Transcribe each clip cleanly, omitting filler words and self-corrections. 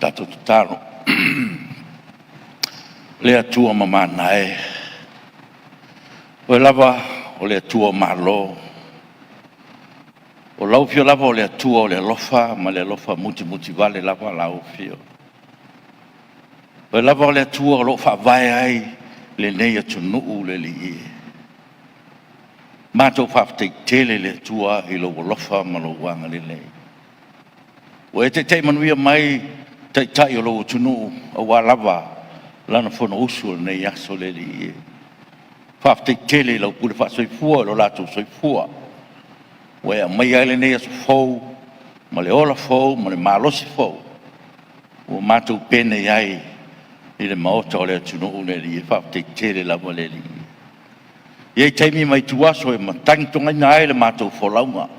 Tatou tatalo. Le Atua mamana e, Oe lava o le Atua o Malo, o lau Afio lava o le Atua o le alofa ma le alofa mutimutivale lava lau Afio. O Oe lava o le Atua o lo o faavae ai lenei atunuu le Alii e. Matou faafetai tele i le Atua i lou alofa ma lou agalelei. Ua e taitai manuia mai Taitai o lou atunuu aua lava lana Fonousu i lenei aso le Alii e. Faafetai tele i lau pule faasoifua i lo latou soifua ua e aumaia ai lenei aso fou ma le ola fou ma le malosi fou ua matou penei ai i le maota o le atunuu le Alii. Faafetai tele lava le Alii. E i ai taimi ma ituaso e matagitogaina ai le matou folauga,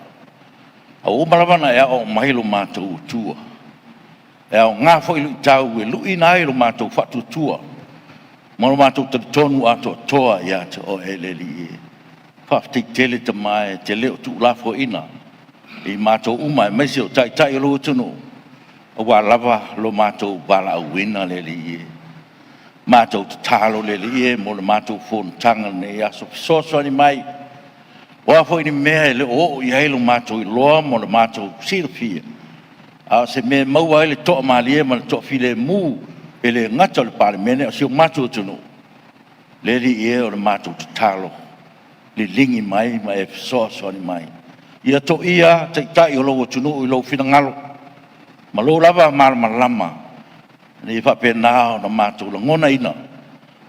a ua uma lava ona e aoao mai lo matou Atua. E aoga foi luitau e luiina ai lo matou faatuatua ma lo matou talitonu atoatoa ia te Oe le Alii e. Faafetai tele Tama e te le o tuulafoaiina i matou uma aemaise o Taitai o lou atunuu, aua lava lo matou valaauina le Alii e. Matou tatalo le Alii e mo le matou fonotaga i lenei aso, fesoasoani mai, o a foi ni mea e le o oo i ai lo matou iloa ma lo matou silafia, a o se mea e maua ai le toamalie ma le toafilemu, e le gata i le Palemene a o si o matou atunuu. Le Alii e, o le matou tatalo, liligi mai ma e fesoasoani mai. Ia toia Taitai o lou atunuu i lou finagalo ma lou lava malamalama, ina ia faapena ona matou lagonaina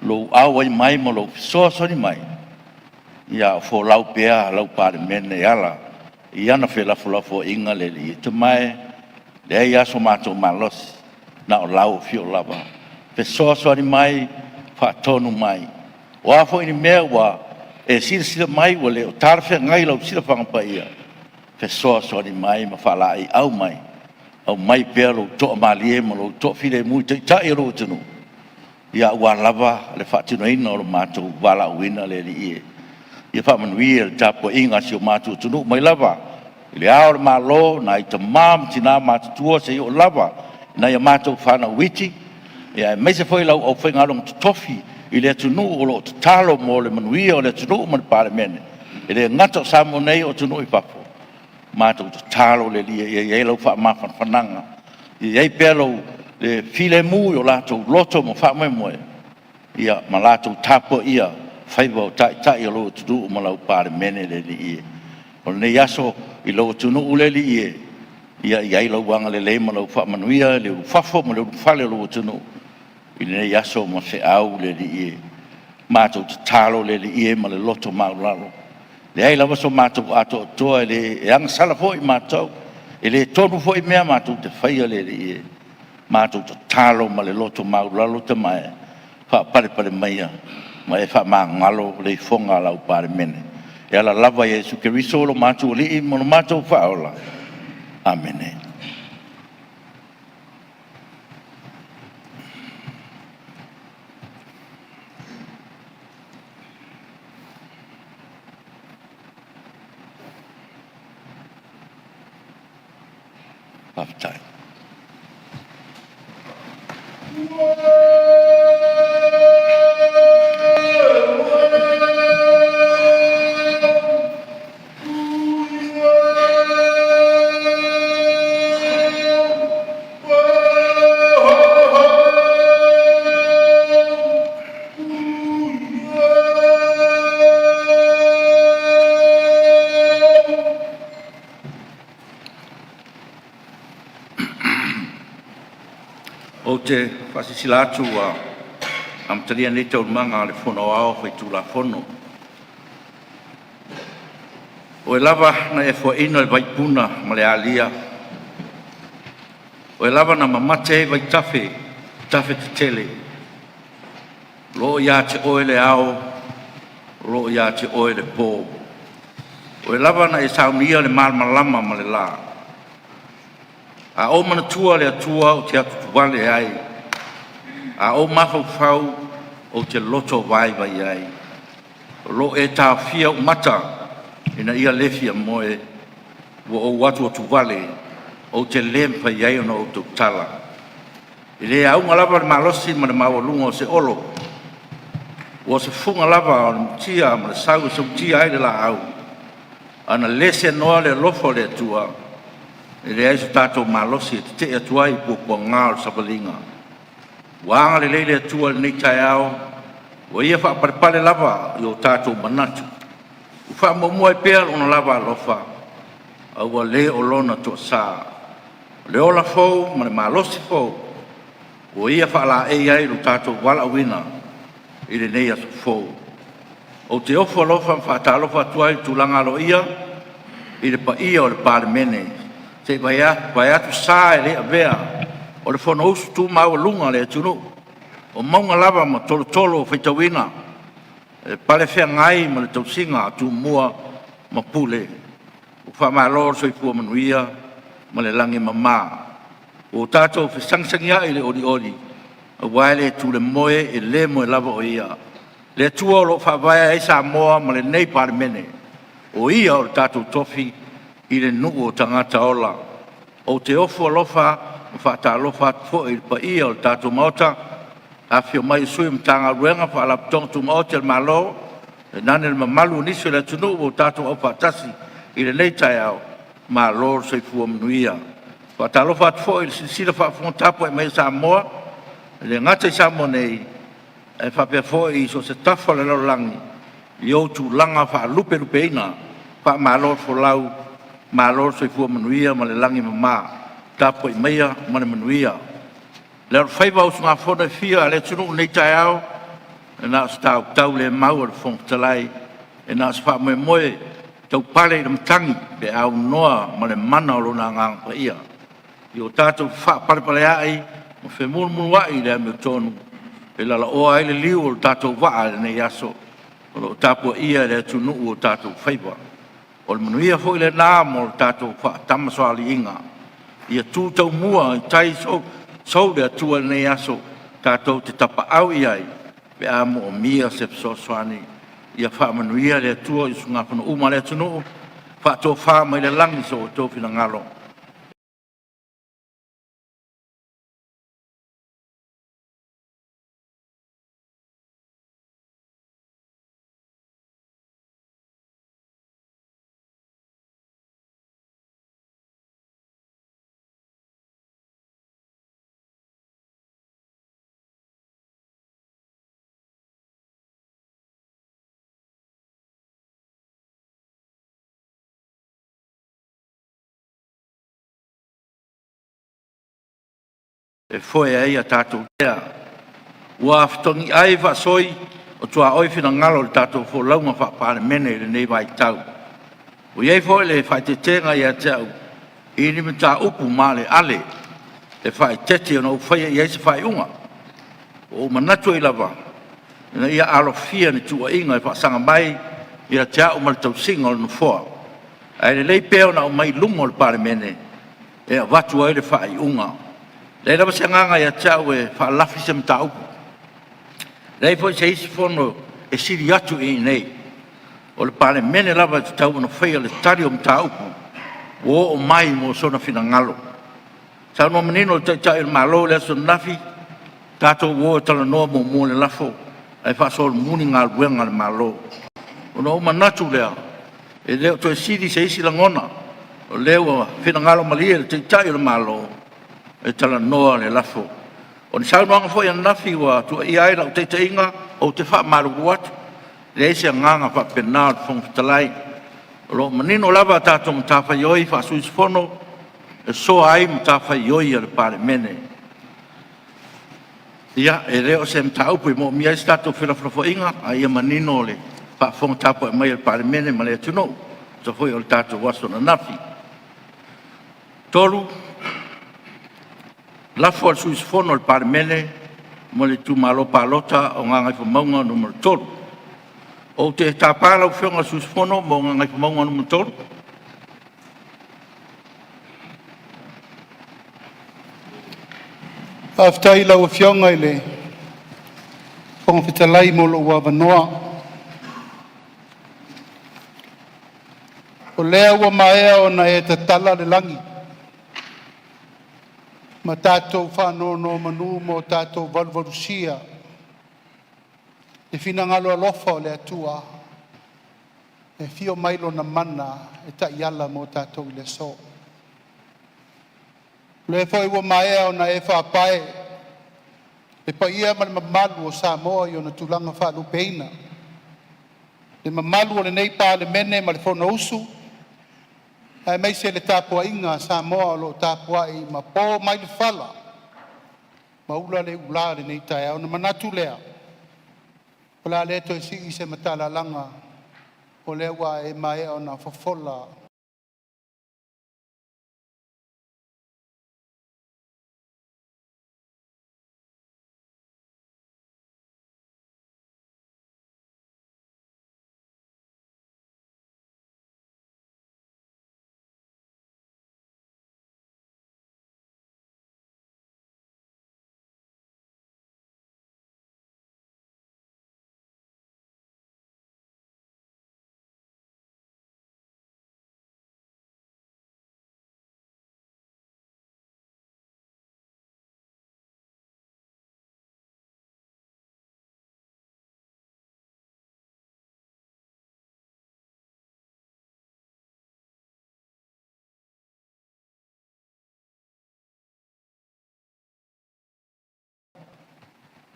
lou auai mai ma lou fesoasoani mai, a o folau pea lau Palemene e ala i ana felafolafoaiga le Alii e. Tama e, e leai lava so matou malosi, na o lau Afio lava. Fesoasoani mai, faatonu mai, o a foi ni mea ua e silasila mai ua le o talafeagai i lau silafaga paia, fesoasoani mai ma faalaeiau mai, aumai pea lou toamalie ma lou toafilemu i Taitai o lou atunuu, aua lava le faatinoina o lo matou valaauina le Alii e. Ia faamanuia i le tapuaiga a si o matou atunuu, mai lava i Le Ao o le Malo, nai tama ma tina matutua, seia oo lava i nai a matou fanau iti, aemaise foi lau aufaigaluega totofi i le atunuu o lo o tatalo mo le manuia o le atunuu ma le Palemene, e le gata o Samoa nei a o atunuu i fafo. Matou tatalo le Alii ia i ai lau faamafanafanaga, ia i ai pea lou filemu i o latou loto ma faamoemoe ma latou tapuaia faiva o Taitai o lou atunuu ma lau Palemene le Alii e. O lenei aso i lou atunuu le Alii e, ia i ai lou agalelei ma lau faamanuia i le ulufafo ma le ulufale o lou atunuu i lenei aso ma feau le Alii e. Matou tatalo le Alii e ma le loto maualalo, e leai lava so matou atoatoa, e agasala foi matou, e le tonu foi mea matou te faia le Alii e. Matou tatalo ma le loto maualalo Tama e, faapalepale maia ma e faamagalo le ifoga a lau Palemene. E ala lava ia Iesu Keriso o lo matou Alii ma lo matou Faaola. Amene. Faafetai. Ou te faasilasila atu ua amatalia nei Taualumaga a le Fono Aoao Faitulafono. Oe lava na e foaina le vaipuna ma le alia, Oe lava na mamate ai vaitafe i tafe tetele. O lo o ia te Oe le ao, o lo o ia te Oe le po. Oe lava na e saunia le malamalama ma le la. A ou manatua le Atua ou te atuatuvale ai, a ou mafaufau ou te loto vaivai ai. O lo o e taofia ou mata ina ia le faamoe, ua ou atuatuvale, ou te le mafai ai ona ou tautala. E le auga lava le malosi ma le maualuga o se olo, ua o se fuga lava o le mutia ma le sau e sautia ai le laau. Ana le seanoa le alofa o le Atua, e leai so tatou malosi e tete'e atu ai i puapuaga o le savaliga. Ua agalelei le Atua i lenei taeao, ua ia faapalepale lava i o tatou manatu. Ua faamuamua ai pea Lona lava alofa a ua le o Lona toasa. O le ola fou ma le malosi fou ua Ia faalaei ai lo tatou valaauina i lenei aso fou. Ou te ofo alofa ma faatalofa atu ai i le tulaga aloaia i le paia o le Palemene, se i vaeatu sa e le avea o le Fonousu tu maualuga a le atunuu, o mauga lava ma tolotolo faitauina, e palefeagai ma le tausiga a Tumua ma Pule. Ua faamalo le soifua manuia ma le lagi e mama. Ua tatou fesagisagiai i le olioli aua e le tu i le moe, e le moe lava o Ia, le Atua o lo o faavae ai Samoa ma lenei Palemene. O Ia o le tatou tofi i le nuu o tagata ola. Ou te ofo alofa ma faatalofa atu foi i le paia o le tatou Maota, afifio mai i sui o Matagaluega ma Faalapotopotoga Tumaoti a le Malo, tainane le mamalu o nisi o le atunuu ua tatou aufaatasi i lenei taeao, malo le soifua manuia. E faatalofa atu foi i le silasila faafofoga tapuai mai a Samoa, e le gata i Samoa nei ae faapea foi i so o se tafa o le lalolagi i ou tulaga faalupelupeina. Faamalo le folau, malo le soifua manuia ma le lagi e mama. Tapuai maia ma le manuia. Le alofaiva o usugafono e fia a le atunuu i lenei taeao, e na o se tautaulemau a le Fofoga Fetalai, e na o se faamoemoe taupale i le matagi pe a aunoa ma le mana o Lona Agaga Paia, ia o tatou faapalepaleai ma femuluulua'i i le amiotonu e lalaoa ai le liu o le tatou vaa i lenei aso o lo o tapuaia e le atunuu o tatou faiva. O le manuia foi lena mo le tatou faatamasoaliiga. Ia tu taumua i tai sou le Atua i lenei aso tatou te tapaau i ai pe a moomia se fesoasoani. Ia faamanuia le Atua i usugafono uma a le atunuu, faatofa mai le lagi so outou finagalo e foe ai a tatou. Ua fetogiai faasoi o tuaoi finagalo i le tatou folauga faa-Palemene i lenei vaitau. Ua i ai foi le faaeteetega ia te a'u i ni mataupu maaleale e faaeteete ona ou faia i ai se faaiuga. Ua ou manatu ai lava ina ia alofia ni tuuaiga e faasaga mai ia te a'u ma le tausiga o le Nofoa, ae lelei pea ona aumai i luma o le Palemene e avatu ai le faaiuga. E leai lava se agaga ia te a'u e faalafi se mataupu, e leai foi se isi fono e sili atu i inei. O le Palemene lava e tatau ona faia le tali o mataupu ua oo mai mo sona finagalo. Na saunoa manino le Taitai o le Malo i le aso ananafi, tatou o e talanoa muamua le lafo ae faasolomuli galuega a le Malo. Ona ou manatu lea, e le o toe sili se isi lagona, o lea ua finagalo malie le Taitai o le Malo e talanoa le lafo. O ni saunoaga foi ananafi ua tuuaia ai lau taitaiga, ou te faamalulu atu, e leai se agaga faapena o le Fofoga Fetalai. O lo o manino lava a tatou matafaioi faa-sui usufono, e soa ai matafaioi a le Palemene. Ia, e le o se mataupu e moomia ai se tatou felafolafoaiga, a ia manino le faafofoga tapuai mai a le Palemene ma le atunuu e tusa foi o le tatou aso ananafi. 3. Lafo a le Sui Usufono a le Palemene mo le Itumalo Palota o Gagaifomauga Nu.3. Ou te tapa lau Afioga i le sui usufono mo Gagaifomauga 3. Faafetai i lau Afioga i le Fofoga Fetalai mo lou avanoa. O lea ua maea ona e tatala le lagi, Ma tatou faanonomanu ma o tatou valuvalusia ua finagalo alofa o le Atua e afio mai Lona Mana e taiala mo tatou i le aso. O lea foi ua maea ona e faapae le paia ma le mamalu o Samoa i ona tulaga faalupeina, le mamalu o lenei Palemene ma le Fonousu aemaise le tapuaiga a Samoa o lo o tapuai ma po mai le fala ma ula le ula i lenei taeao. Ona manatu lea, o le a le toe sii se matalalaga o lea ua e maea ona fofola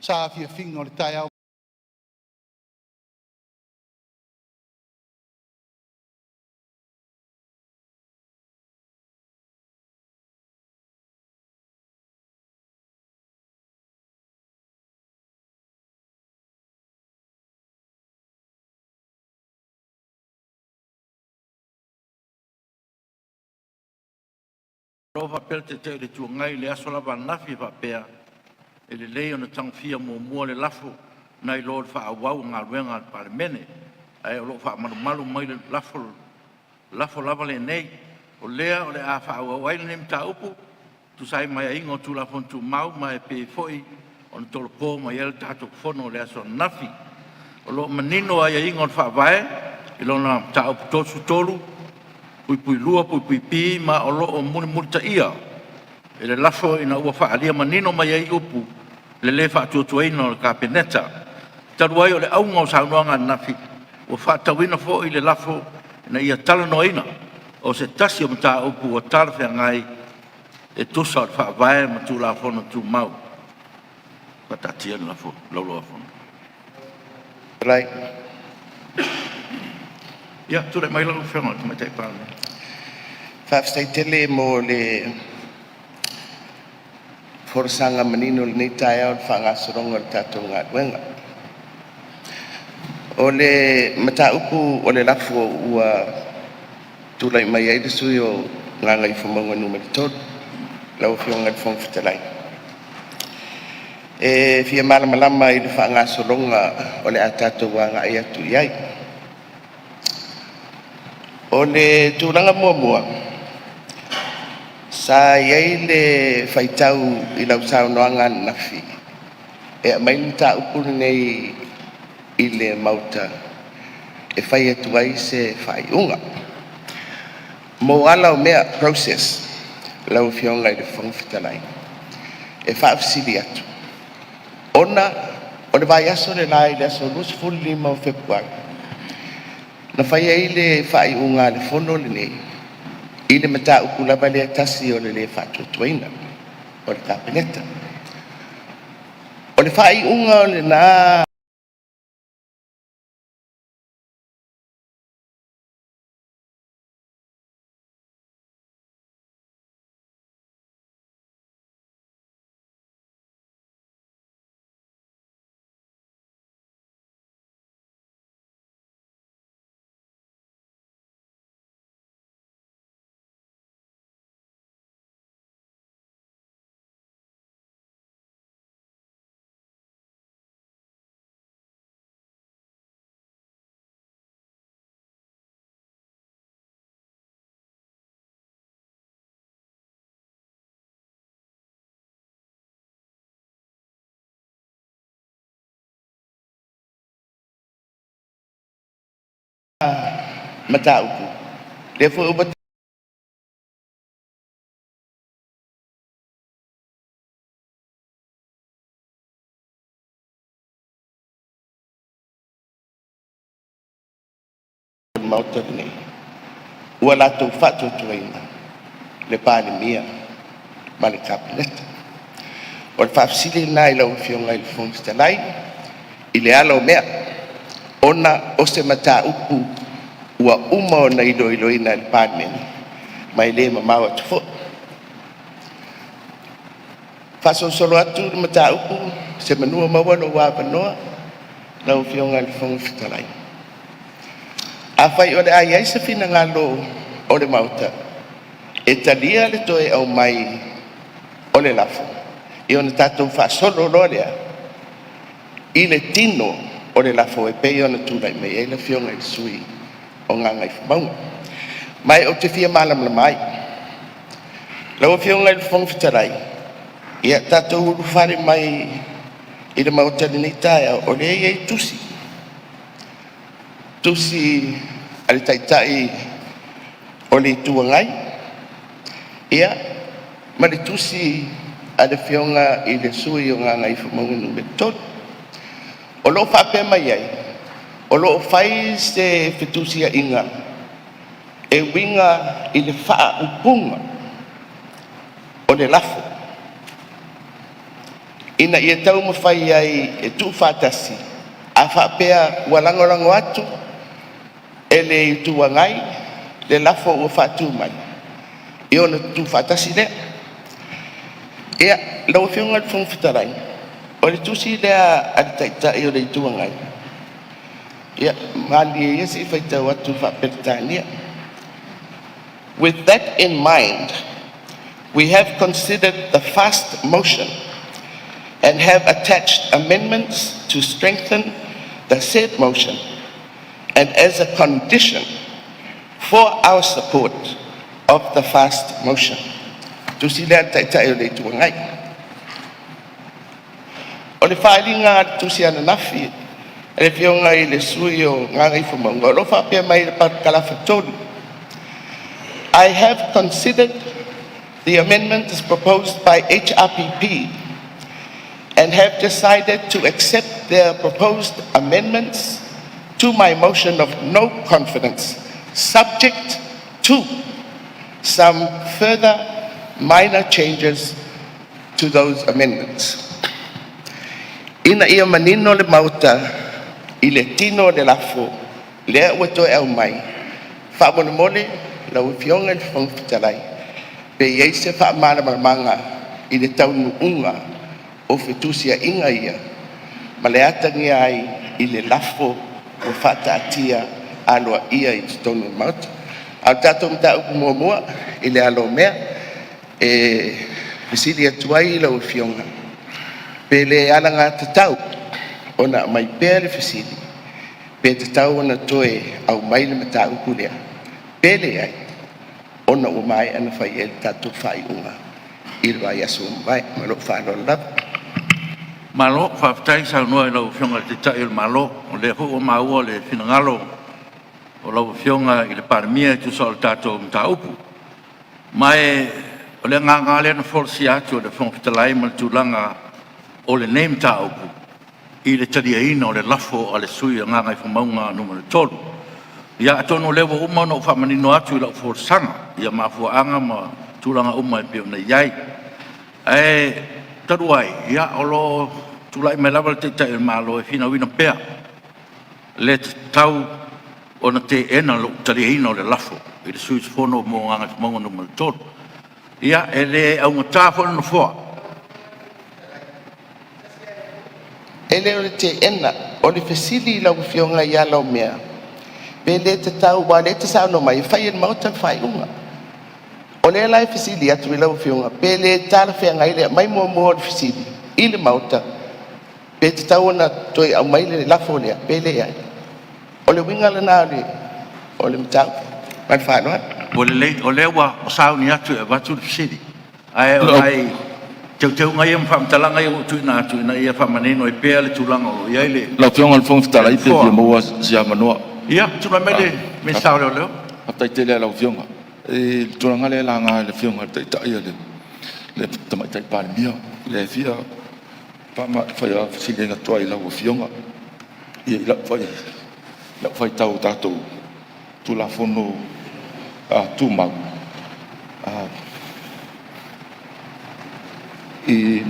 saafiafiga o le taeao O faapea le Taitai o le Itu Agai i le aso lava ananafi e faapea, e lelei ona tagofia muamua le lafo nai lo le faaauau o galuega a le Palemene. Ae o lo o faamalumalu mai le lafo lava lenei. O lea o le a faaauau ai lenei mataupu e tusa ai ma aiaiga o Tulafono Tumau ma e pei foi ona tolopo mai ai le tatou fono i le aso ananafi. O lo o manino aiaiga o le Faavae i lona Mataupu 33(2)(b) ma o lo o mulimulitaia e le lafo ina ua faaalia manino mai ai upu le lē faatuatuaina o le Kapeneta. Talu ai o le auga o saunoaga ananafi ua faatatauina foi le lafo ina ia talanoaina o se tasi o mataupu ua talafeagai e tusa o le Faavae ma Tulafono Tumau. Faataatia le lafo i le Laulau-a-Fono. Ia tulai mai lau Afioga i le Tamaitai Palemia. Faafetai tele mo le folasaga manino i lenei taeao i le faagasologa o le tatou galuega. O le mataupu o le lafo ua tulai mai ai le sui usufono mo Gagaifomauga 3 lau Afioga i le Fofoga Fetalai, e fia malamalama i le faagasologa o le a tatou agai atu i ai. O le tulaga muamua, sa i ai le faitau i lau saunoaga ananafi e aumai le mataupu lenei i le Maota e fai atu ai se faaiuga. Mo ala o mea, process lau Afioga i le Fofoga Fetalai, e faafesili atu, ona o le vaiaso le la i le aso 25 o Fepuari, na fai ai le faaiuga a le Fono lenei i le mataupu lava lea e tasi o le le faatuatuaina o le Kapeneta. O le faaiuga lena mataupu, lea foi ua Maota lenei ua latou faatuatuaina le Palemia ma le Kapeneta. O le faafesili lena i lau Afioga i le Fofoga Fetalai i le ala o mea, ona o se mataupu ua uma ona iloiloina e le Palemene ma e le mamao atu foi. Faasolosolo atu le mataupu, semeamanu o maua lou avanoa lau Afioga i le Fofoga Fetalai. Afai o le a i ai se finagalo o le Maota e talia le toe aumai o le lafo, ia ona tatou faasolo loa lea i le tino o le lafo e pei ona tulai mai ai le Afioga i le sui usufono o Gagaifomauga. Ma ou te fia malamalama ai. Lau Afioga i le Fofoga Fetalai, ia tatou ulufale mai i le Maota i lenei taeao, o lea e i ai tusi, tusi a le Taitai o le Itu Agai, ia ma le tusi a le Afioga i le sui usufono o Gagaifomauga 3. O lo o faapea mai ai, o lo o fai se fetusiaiga e uiga i le faaupuga o le lafo ina ia taumafai ai e tuufaatasi. A faapea ua lagolago atu e le Itu Agai le lafo ua faatu mai, ia ona tutufaatasi lea. Ia, lau Afioga i le Fofoga Fetalai, o le tusi lea a le Taitai o le Itu Agai, ia malilie ia se i faitau atu faa-Peretania. With that in mind, we have considered the fast motion and have attached amendments to strengthen the said motion and as a condition for our support of the fast motion. Tusi lea a le Taitai o le Itu Agai. O le faaaliga a le tusi ananafi a le Afioga i le sui usufono o Gagaifomauga o lo o faapea mai i le parakalafa 3, I have considered the amendments proposed by HRPP and have decided to accept their proposed amendments to my motion of no confidence, subject to some further minor changes to those amendments. Ina ia manino le Maota i le tino o le lafo lea ua toe aumai, faamolemole lau Afioga i le Fofoga Fetalai pe i ai se faamalamalamaga i le taunuuga o fetusiaiga ia ma le atagia ai i le lafo ua faataatia aloaia i totonu o le Maota. A o le tatou mataupu muamua i le ala o mea, e fesili atu ai i lau Afioga, pe le alagatatau ona aumai pea le fesili, pe tatau ona toe aumai le mataupu lea, pe leai, ona ua maea ona fai i ai le tatou faaiuga i le vaiaso ua mavae. Ma lou faaaloalo lava. Malo faafetai saunoa i lau Afioga i le Taitai o le Malo, o lea foi ua maua le finagalo o lau Afioga i le Palemia e tusa o le tatou mataupu. Ma o le agaga lava lea na folasia atu e le Fofoga Fetalai ma le tulaga o lenei mataupu i le taliaina o le lafo a le sui usufono o Gagaifomauga 3. Ia atonu o lea ua uma ona ou faamanino atu i lau folasaga ia mafuaaga ma tulaga uma e pei ona i ai. Ae talu ai o lo o tulai mai lava le Taitai o le Malo e finauina pea le tatau ona teena lou taliaina o le lafo i le sui usufono mo Gagaifomauga 3. Ia, e le augata foi le Nofoa. E le o le teena, o le fesili i lau Afioga i ala o mea, pe le tatau aua o lea e te saunoa mai e fai e le Maota le faaiuga. O lea la e fesili atu i lau Afioga, pe le talafeagai le aumai muamua o le fesili i le Maota, pe tatau ona toe aumai le lafo lea pe leai. O le uiga lena o le mataupu. Ma le faaaloalo. Ua lelei, o lea ua sauni atu e avatu le fesili, ae o nai teuteuga ia ma faamatalaga ia ua tuuina atu ina ia faamanino ai pea le tulaga o lo o i ai le Lau Afioga i le Fofoga Fetalai pe Nofoa. fia maua se avanoa. Ia, tulai mai le Minisita o Leoleo. Faafetai tele lava i lau Afioga. I le tulaga lea e laga e le Afioga i le Taitai, le Tamaitai Palemia, lea e fia faafesiliga atu ai i lau Afioga. I lau faitau i tatou Tulafono Tumau,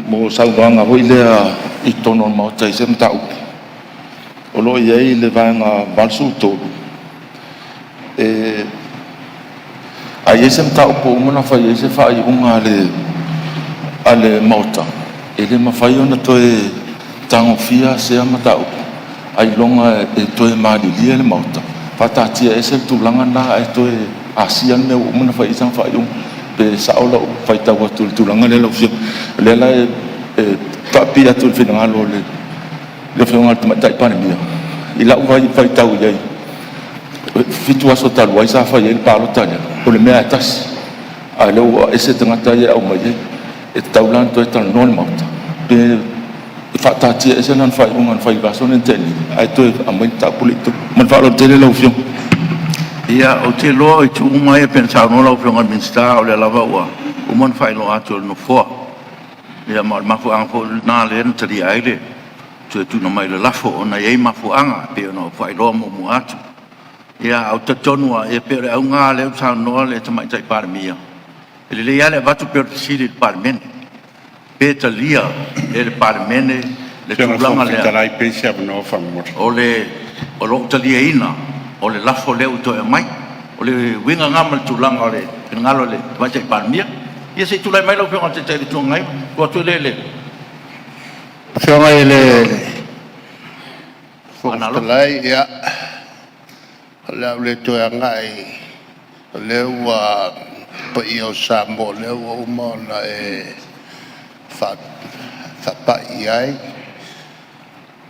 mo saunoaga foi lea i totonu o le Maota i se mataupu, o lo o i ai le Vaega 83, a i ai se mataupu ua uma ona fai i ai se faaiuga a le Maota, e le mafai ona toe tagofia sea mataupu ailoga e toe malilie le Maota, faataatiaese le tulaga lena ae toe asia le mea ua uma ona fai i ai sana faaiuga. Pe sao lau faitau atu i le tulaga lea lau Afioga? O lea la e faapipii atu i le finagalo o le Afioga i le Tamaitai Palemia, i lau faitau i ai, e 7 aso talu ai sa fai ai le palota lea, o le mea lava e tasi, a o lea ua ese tagata ia e aumai ai. E tatau la ona toe talanoa le Maota pe faataatia ese lana faaiuga na fai i le vaiaso lea na tea nei ae toe aumai le mataupu lea i totonu. Ma le faaaloalo tele lau Afioga. Ia, ou te iloa o itu uma ia pei ona saunoa lau Afioga i le Minisita, o lea lava ua uma ona faailoa atu e le Nofoa. Ia ma o le mafuaaga foi lena lea na talia ai le toe tuuina mai o le lafo, ona e i ai mafuaaga e pei ona ou faailoa muamua atu. Ia, ae ou te talitonu lava, e pei o le auga lava lea ua saunoa le Tamaitai Palemia, e lelei lava le avatu pea o le fesili i le Palemene, pe talia e le Palemene le tulaga lea o lou taliaina o le lafo lea ua toe aumai. O le uiga lena ma le tulaga o le finagalo o le Tamaitai Palemia. Ia se i tulai mai lau Afioga i le Taitai o le Itu Agai ona tuu atu lea i le Afioga i le Fofoga Fetalai, ia, o le a ou le toe agai, o lea ua le paia o Samoa o lea ua uma ona e faapai i ai.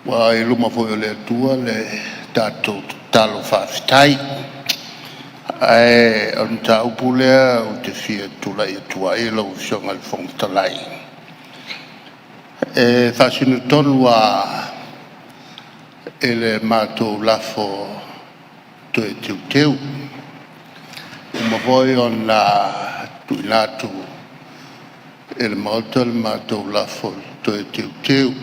Ua i luma foi o le Atua le tatou tatalo faafetai. Ae o le mataupu lea ou te fia tulai atu ai lau Afioga i le Fofoga Fetalai, e faasino tonu lava i le matou lafo toe teuteu. Ua uma foi ona tuuina atu i le Maota le matou lafo toe teuteu.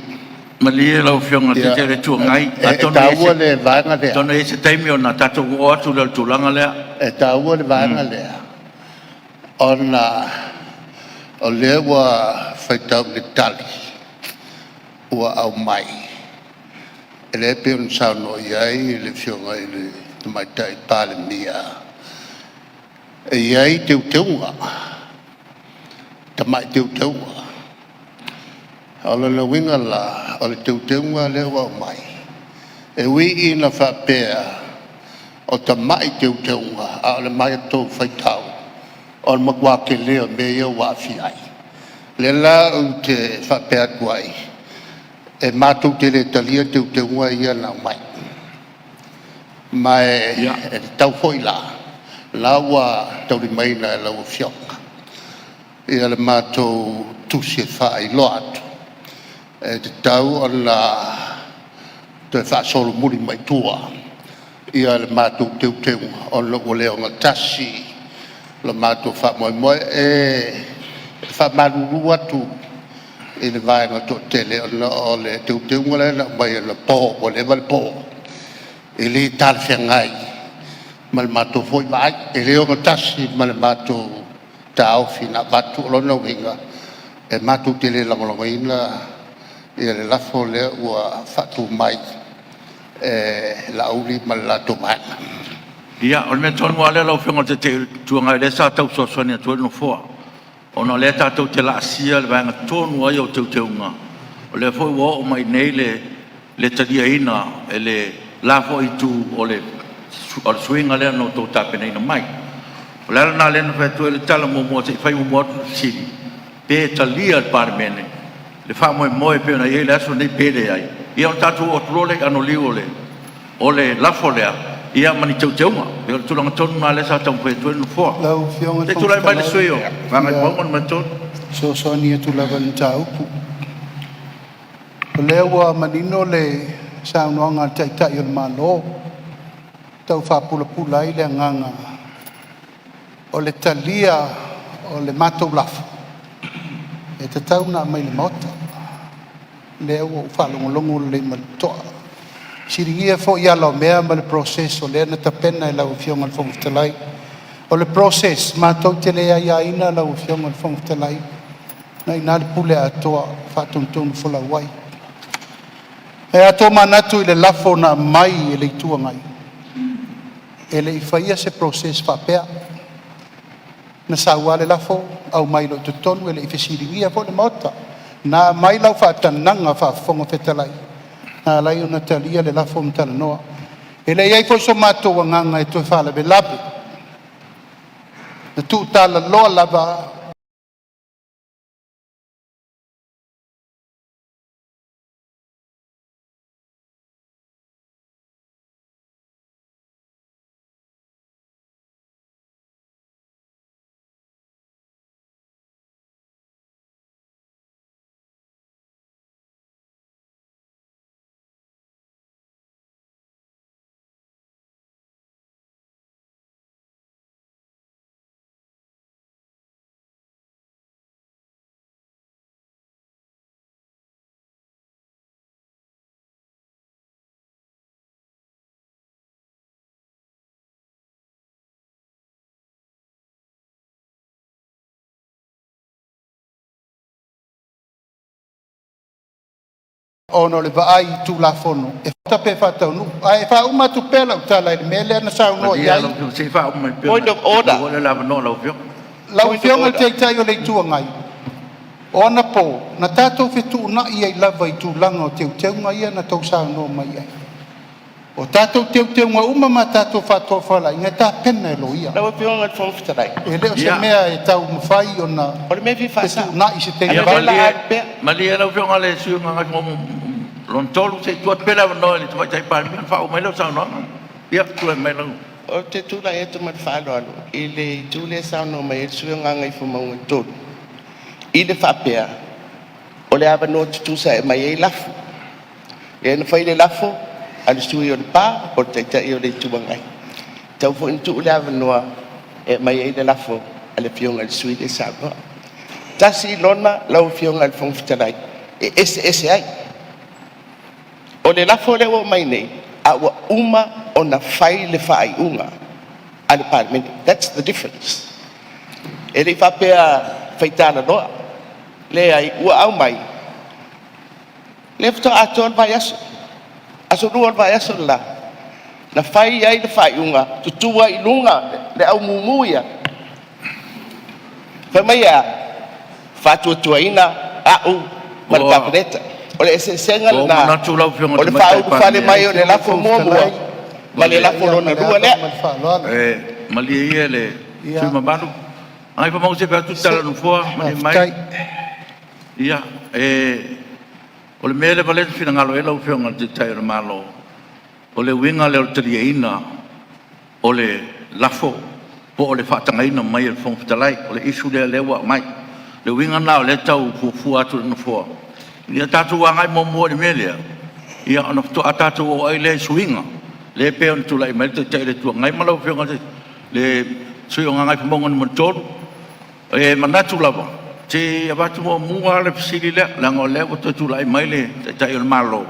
Malie lau Afioga i le Taitai o le Itu Agai, E taua le vaega lea, atonu e i ai se taimi ona tatou oo atu lea i le tulaga lea. e taua le vaega lea, ona o lea ua faitau i le tali ua aumai, lea e pei ona saunoa i ai le Afioga i le Tamaitai Palemia, e i ai teuteuga, tamai teuteuga. O lona uiga la, o le teuteuga lea ua aumai, e ui ina faapea o tamai teuteuga, a o le matou faitau, o le matua tele o mea ia ua aafia ai. O lea la ou te faapea atu ai, e matou te le talia teuteuga ia na aumai. Ma e tatau foi la, o la ua taulimaina e lau Afioga le matou tusi e faailoa atu, e tatau ona toe faasolomuli mai tua le matou teuteuga ona ua le ogatasi le matou faamoemoe. E faamalulu atu i le vaega toatele ona o le teuteuga lea na aumai anapo ua leva le po, e le talafeagai ma le matou foi vaai. E le ogatasi ma le matou taofi na avatu. O lona uiga, e matou te le lagolagoina le lafo lea ua faatu mai e Laauli ma le latou Vaega. Ia, o le mea tonu lava lea lau Afioga i le Taitai o le Itu Agai, o lea sa tau fesoasoani atu ai le Nofoa, ona o lea tatou te laasia le vaega tonu lava ia o teuteuga, o lea foi ua oo mai i inei le taliaina e le la foi itu o le suiga lea na outou tapenaina mai. O le ala lena lea na fai atu ai le tala muamua se i fai muamua atu le fesili, pe talia e le Palemene le faamoemoe e pei ona i ai le aso lenei pe leai, ia ona tatou oo atu loa lea i anoliu o le lafo lea ia ma ni teuteuga. E pei o le tulaga tonu lena lea sa taumafai atu ai le Nofoa. Lau Afioga i le Se i Fofoga tulai mai le Fetalai, sui usufono mo e Gagaifomauga 3. fia fesoasoani atu lava i le mataupu. O lea ua manino le saunoaga a le Taitai o le Malo, e tau faapulapula ai le agaga o le talia o le matou lafo, e tatau ona aumai i le Maota. O lea ua ou faalogologo lelei ma le totoa. Fesiligia foi ala o mea ma le process o lea na tapena e lau Afioga i le Fofoga Fetalai. O le process matou te le aiaina lau Afioga i le Fofoga Fetalai, o lena e i ina le pule atoa i le faatonutonufolau ai. Ae a tomanatu i le lafo na aumai e le Itu Agai, e le i faia se process faapea, na sau lava le lafo aumai loa i totonu e le i fesiligia foi le Maota. Na aumai lau faatagaga faa-Fofoga Fetalai na ala ai ona talia le lafo ma talanoa. E le i i ai foi so matou agaga e toe faalavelave, na tuutalaloa lava ona o le vaai i Tulafono e pe faataunuu. Ae faauma atu pea lau tala i le mea lea na saunoa i Malie ai lau Afioga, se i faauma mai pea Point of order. ona maua lea o le avanoa o lau Afioga. Lau Afioga i le Taitai o le Itu Agai, o anapo na tatou fetuunai ai lava i tulaga o teuteuga ia na outou saunoa mai ai. O tatou teuteuga uma ma tatou faatofalaiga e tapena e loia. Lau Afioga i le Fofoga Fetalai, E le o se mea e taumafai ona o le mea e fia faasao, fetuunai i se taimi o lea o le vave. a alu pea. Malie lau Afioga i le sui usufono mo Gagaifomauga 3, se i tuu atu pea le avanoa i le Tamaitai Palemia ona faauma mai lea o le saunoaga. Ia, tulai mai lau. Ou te tulai atu ma le faaaloalo i le itu lea e saunoa mai ai le sui usufono mo Gagaifomauga 3, i le faapea o le avanoa tutusa e aumai ai lafo. Lea na fai le lafo a le sui usufono o Lepa po o le Taitai o le Itu Agai, e tatau foi ona tuu le avanoa e aumai ai le lafo a le Afioga i le sui usufono lea e saunoa. E tasi lona lau Afioga i le Fofoga Fetalai e eseese ai. O le lafo lea ua aumai nei, a ua uma ona fai le faaiuga a le Palemene. That's the difference. E le i faapea faitalaloa, leai ua aumai, lea faatoa atoa le vaiaso, aso 2 o le vaiaso le la na fai ai le faaiuga, tutu ai i luga le aumumu ia, fai mai e a? Faatuatuaina au ma le Ua Kapeneta. O le eseesega ou lena manatu lau Afioga i o le le Tamaitai faaulufale Palemia, mai o le lafo muamua ma le Ia, lafo ma lona le lua ava lea. ma le faaaloalo. Malie ia le sui Ia, usufono mamalu. Gagaifomauga, se i fai atu le se tala a le Nofoa. Malie mai. faafetai. Ia, o le mea lea na finagalo i ai lau Afioga i le Taitai o le Malo, o le uiga lea o le taliaina o le lafo po o le faatagaina mai e le Fofoga Fetalai. O le issue lea o lea ua aumai. O le uiga lena o lea e tau fuafua atu e le Nofoa, ia tatou agai muamua i le mea lea, ia ona faatoa tatou oo ai lea i suiga lea e pei ona tulai mai ai le Taitai o le Itu Agai ma lau Afioga i le sui usufono mo Gagaifomauga 3. E manatu lava se i avatu muamua lava le fesili lea leaga o lea ua toe tulai mai le Taitai o le Malo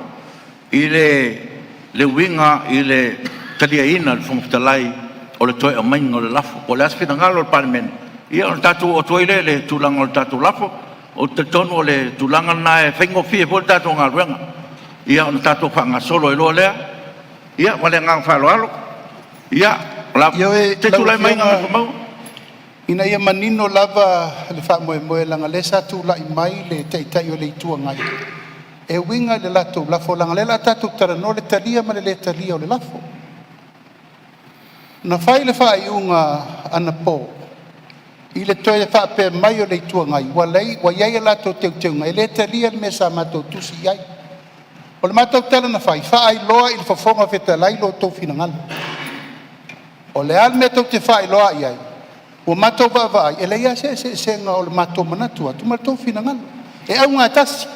i le uiga i le taliaina e le Fofoga Fetalai o le toe aumaiga o le lafo. Po o le a se finagalo o le Palemene ona tatou oo atu ai lea i le tulaga o le tatou lafo. Ou te talitonu o le tulaga lena e faigofie ai foi le tatou galuega ona tatou faagasolo ai loa lea. Ia ma le agaga faaaloalo. Ia, Ioe, se i lau tulai mai Afioga, Gagaifomauga. ina ia manino lava le faamoemoe, leaga o lea sa tulai mai le Taitai o le Itu Agai e uiga i le latou lafo, leaga o lea o le a tatou talanoa i le talia ma le lē talia o le lafo. Na fai le faaiuga anapo i le toe faapea mai o le Itu Agai ua i ai a latou teuteuga e le talia le mea sa matou tusi i ai. O le matou tala na fai, faailoa i le Fofoga Fetalai lo outou finagalo. O le a le mea tou te faailoa i ai? Ua matou vaavaai e leai lava se eseesega o le matou manatu atu ma le tou finagalo, e auga lava e tasi.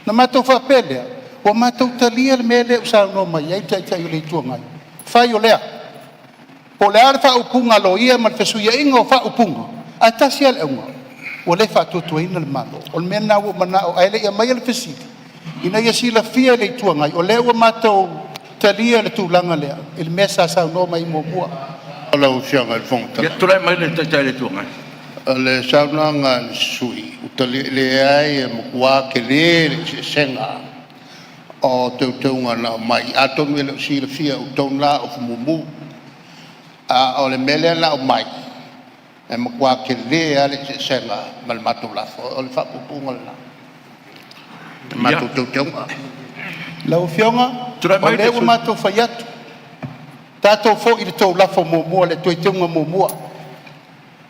Ona matou faapea lea, ua matou talia le mea lea ua saunoa mai ai le Taitai o le Itu Agai, fai o lea. Po o le a le faaupuga a loia ma le fesuiaiga o faaupuga, ae tasi lava le auga, ua le faatuatuaina le Malo. O le mea lena ua ou manao, ae le i aumaia le fesili, ina ia silafia e le Itu Agai, o lea ua matou talia le tulaga lea i le mea sa saunoa mai ai muamua. Lau Afioga i le Fofoga Ia, Fetalai. tulai mai le Taitai o le Itu Agai. O le saunoaga a le sui usufono, leai e matua tele le eseesega o teuteuga na aumai, atonu e le o silafia e outou na o fumumu. A o le mea lea na aumai, e matua tele lava le eseesega ma le matou lafo. O le faapuupuuga lena o le matou teuteuga. Lau Afioga, Tulai o mai lea le ua sui. matou fai atu, tatou foi i le tou lafo muamua, le teuteuga muamua.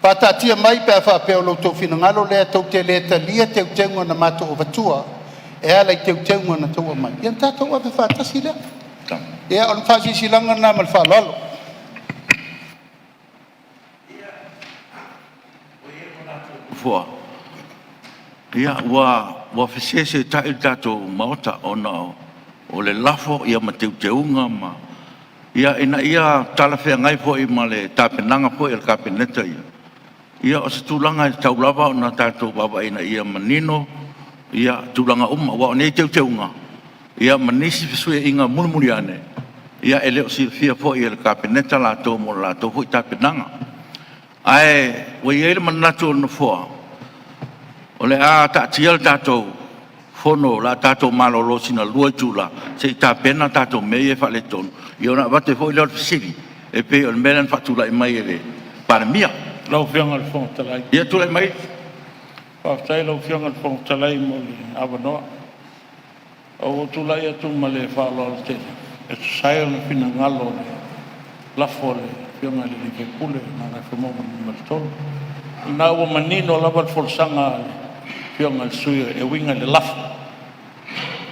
Faataatia mai pe a faapea o lo outou finagalo lea tou te le talia teuteuga na matou avatua e ala i teuteuga na outou aumai, ia ona tatou ave faatasi lea. Ia o le faasilasilaga lena ma le faaaloalo. Ia, ua feseseeta'i le tatou Maota ona o le lafo ma teuteuga ma… Ina ia talafeagai foi ma le tapenaga foi a le Kapeneta ia, ia o se tulaga e tatau lava ona tatou vaavaai ina ia manino tulaga uma. Aua o nei teuteuga ma nisi fesuiaiga mulimuli ane, ia e le o silafia foi e le Kapeneta latou mo le latou foi tapenaga. Ae ua i ai le manatu o le Nofoa, o le a taatia le tatou Fono o le a tatou malolo sina 2 itula se i tapena a tatou mea ia e faaletonu, ia ona avatu ai foi lea o le fesili e pei o le mea lea na faatulai mai e le Palemia. Lau Afioga i le Fofoga Fetalai. Ia tulai mai. Faafetai i lau Afioga i le Fofoga Fetalai mo le avanoa. Ua ou tulai atu ma le faaaloalo tele e tusa ai o le finagalo o le lafo a le Afioga i le sui usufono mo Gagaifomauga 3. O lena ua manino lava le folasaga a le Afioga i le sui usufono e uiga i le lafo.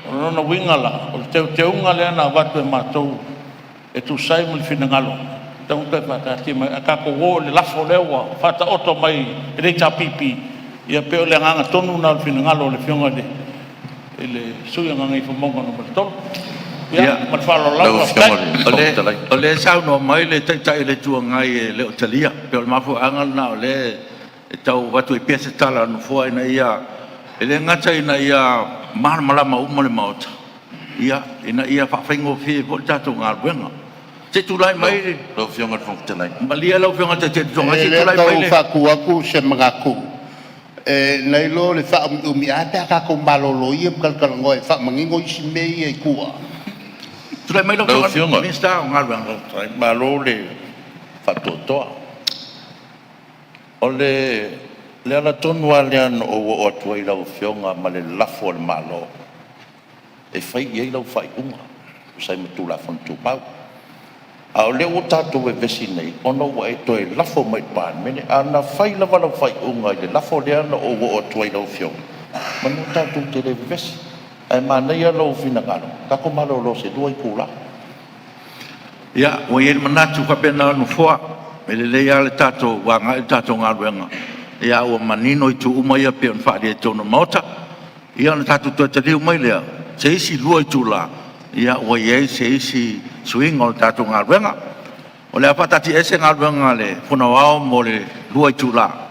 O lona uiga la, o le teuteuga lea na avatu e matou e tusa ai ma le finagalo, e tatau ona toe faataatia mai. Ae tatou o i le lafo lea ua faataoto mai e le HRPP, ia pei o le agaga tonu lena o le finagalo o le Afioga i le sui usufono mo Gagaifomauga 3. Ia ma le faaaloalo Lau lava, Afioga faafetai. i le Fofoga Fetalai. O lea e saunoa mai le Taitai o le Itu Agai e le o talia. E pei o le mafuaaga lena o lea e tau avatu ai pea se tala a le Nofoa ina ia… E le gata ina ia malamalama uma le Maota, ina ia faafaigofie ai foi le tatou galuega. Se i tulai Lau mai le… Lau Afioga i le Fofoga Fetalai. Malie lau Afioga i le Taitai o le Itu Agai E se i le tulai mai tau le… faatu atu se manatu, nai lo le faaumiumi, ae a pe a tatou malolo ia ma talatalanoa e faamanino isi mea ia i tua. Tulai mai lau Lau Afioga i le Afioga, Minisita o Galuega. Malo le faatoatoa. O le ala tonu lava lea na ou oo atu ai i lau Afioga ma le lafo a le Malo e fai i ai lau faaiuga e tusa ai ma Tulafono Tumau. A o lea ua tatou vevesi nei ona ua e toe lafo mai i le Palemene. A na fai lava lau faaiuga i le lafo lea na ou oo atu ai i lau Afioga, semeamanu tatou te le vevesi. Ae manaia lou finagalo, tatou malolo i se 2 itula. Ia, ua i ai le manatu faapena o le Nofoa, e lelei lava le tatou agai i le tatou galuega, a ua manino itu uma ia pei ona faaalia i totonu o le Maota. Ia ona tatou toe taliu mai lea i se isi 2 itula, ua i ai se isi suiga o le tatou galuega. O le a faataatiaese Galuega a le Fono Aoao mo le 2 itula.